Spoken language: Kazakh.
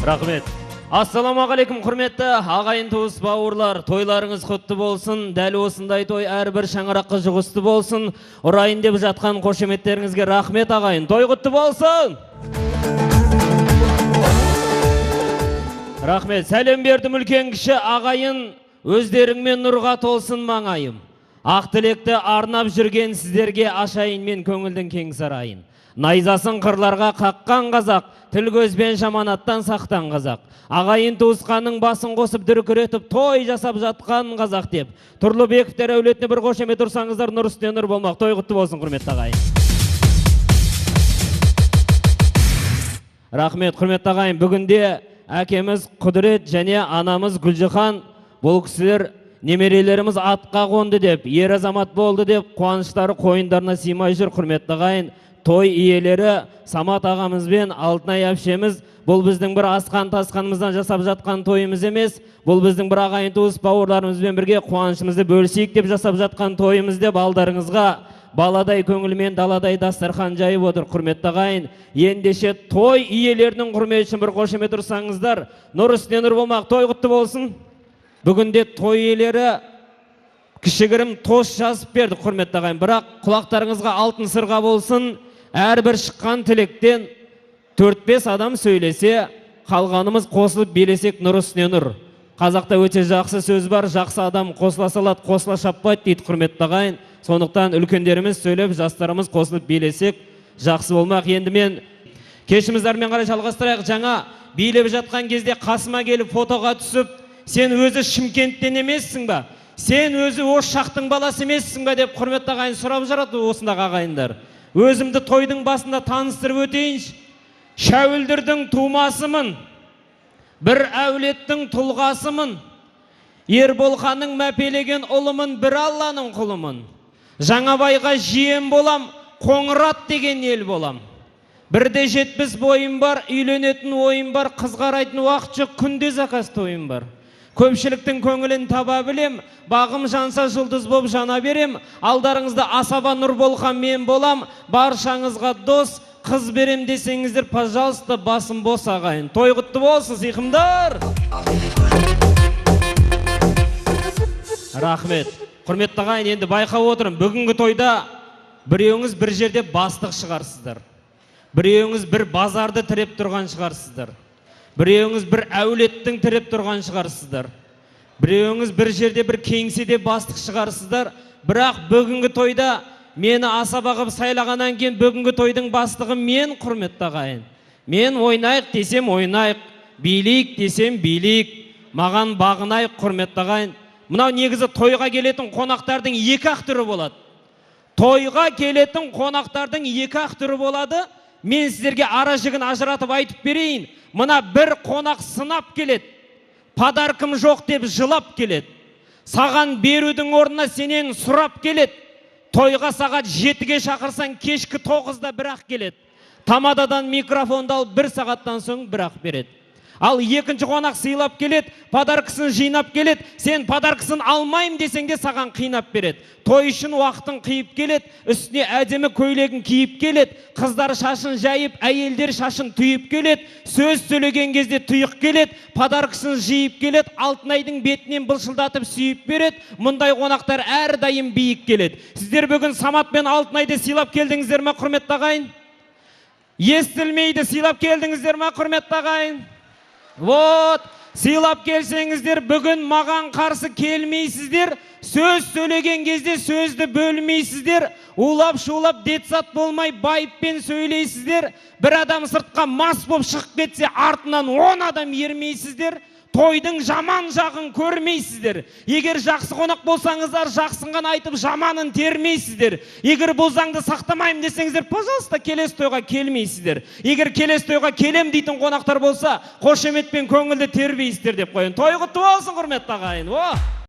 Рахмет. Ассалаумағалейкум, құрметті ағайын, туыс, бауырлар. Тойларыңыз құтты болсын. Дәл осындай той әрбір шаңыраққа жұғысты болсын. Ұрайын деп жатқан қошеметтеріңізге рахмет, ағайын. Той құтты болсын. Рахмет. Сәлем бердім үлкен кіші ағайын, өздеріңмен нұрға толсын маңайым. Ақ тілекті арнап жүрген сіздерге ашайын мен көңілдің кең сарайын. Найзасын қырларға қаққан қазақ, тіл көзбен жаманаттан сақтан қазақ. Ағайын туысқанның басын қосып дүркіретіп той жасап жатқан қазақ деп. Тұрлыбековтер әулетіне бір қошемет ұрсаңыздар, нұр үстіне нұр болмақ. Той құтты болсын, құрметті ағайын. Рахмет, құрметті ағайын. Бүгінде әкеміз Құдірет және анамыз Гүлжихан, бұл кісілер немерелеріміз атқа қонды деп, ер азамат болды деп қуаныштары қойындарына сыймай жүр, құрметті ағайын. Той иелері Самат ағамыз бен Алтынай әпшеміз, бұл біздің бір асқан тасқанымыздан жасап жатқан тойымыз емес, бұл біздің бір ағайын туыс бауырларымызбен бірге қуанышымызды бөлісейік деп жасап жатқан тойымыз деп алдарыңызға баладай көңілмен даладай дастархан жайып отыр, құрметті ағайын. Ендеше той иелерінің құрметі үшін бір қошемет ұрсаңыздар, нұр үстіне нұр болмақ. Той құтты болсын. Бүгінде той иелері кішігірім тост жазып берді, құрметті ағайын. Бірақ құлақтарыңызға алтын сырға болсын. Әрбір шыққан тілектен 4-5 адам сөйлесе, қалғанымыз қосылып билесек, нұр үстіне нұр. Қазақта өте жақсы сөз бар, жақсы адам қосыла салады, қосыла шаппайды дейді, құрметті ағайын. Сондықтан үлкендеріміз сөйлеп, жастарымыз қосылып билесек, жақсы болмақ. Енді мен кешімізді әрмен қарай жалғастырайық. Жаңа билеп жатқан кезде қасыма келіп фотоға түсіп, сен өзі Шымкенттен емессің ба? Сен өзі осы шақтың баласы емессің ба деп құрметті ағайын сұрап жарады осындағы ағайындар. Өзімді тойдың басында таныстырып өтейінші. Шәуілдірдің тумасымын, бір әулеттің тұлғасымын, Ерболханның мәпелеген ұлымын, бір Алланың құлымын. Жаңабайға жиен болам, Қоңырат деген ел болам. Бірде 70 бойым бар, үйленетін ойым бар, қыз қарайтын уақыт жоқ, күнде заказ тойым бар. Көпшіліктің көңілін таба білем, бағым жанса жұлдыз боп жана берем. Алдарыңызда асаба Нұрболхан мен болам, баршаңызға дос, қыз берем десеңіздер, пожалуйста, басым бос ағайын. Той құтты болсын, сиқымдар! Рахмет. Құрметті ағайын, енді байқап отырмын, бүгінгі тойда біреуіңіз бір жерде бастық шығарсыздар. Біреуіңіз бір базарды тіреп тұрған шығарсыздар. Біреуіңіз бір әулеттің тіреп тұрған шығарсыздар. Біреуіңіз бір жерде бір кеңседе бастық шығарсыздар. Бірақ бүгінгі тойда мені асаба қылып сайлағаннан кейін бүгінгі тойдың бастығы мен, құрметті ағайын. Мен ойнайық десем ойнайық, билейік десем билейік, маған бағынайық, құрметті ағайын. Мынау негізі тойға келетін қонақтардың екі ақ түрі болады. Тойға келетін қонақтардың екі ақ түрі болады. Мен сіздерге ара жігін ажыратып айтып берейін. Мына бір қонақ сынап келеді, подаркым жоқ деп жылап келеді. Саған берудің орнына сенен сұрап келеді. Тойға сағат 7-ге шақырсаң, кешкі 9-да бірақ келеді. Тамададан микрофонды алып, бір сағаттан соң бірақ береді. Ал екінші қонақ сыйлап келеді, подаркасын жинап келеді. Сен подаркасын алмаймын десең де саған қинап береді. Той үшін уақытын қиып келеді, үстіне әдемі көйлегін киіп келеді. Қыздар шашын жайып, әйелдер шашын түйіп келеді. Сөз сөйлеген кезде тұйық келеді, подаркасын жиып келеді, Алтынайдың бетінен былшылдатып сүйіп береді. Мұндай қонақтар әрдайым биік келеді. Сіздер бүгін Самат пен Алтынайды сыйлап келдіңіздер ме, құрметті ағайын? Естілмейді, сыйлап келдіңіздер ме, құрметті ағайын? Вот, сыйлап келсеңіздер, бүгін маған қарсы келмейсіздер, сөз сөйлеген кезде сөзді бөлмейсіздер, улап-шулап детсад болмай байыппен сөйлейсіздер, бір адам сыртқа мас болып шығып кетсе, артынан 10 адам ермейсіздер, тойдың жаман жағын көрмейсіздер. Егер жақсы қонақ болсаңыздар, жақсын ғана айтып, жаманын термейсіздер. Егер бұл заңды сақтамаймын десеңіздер, пожалуйста, келесі тойға келмейсіздер. Егер келесі тойға келем дейтін қонақтар болса, қошеметпен көңілді тербейсіздер деп қояйын. Той құтты болсын, құрметті ағайын. О!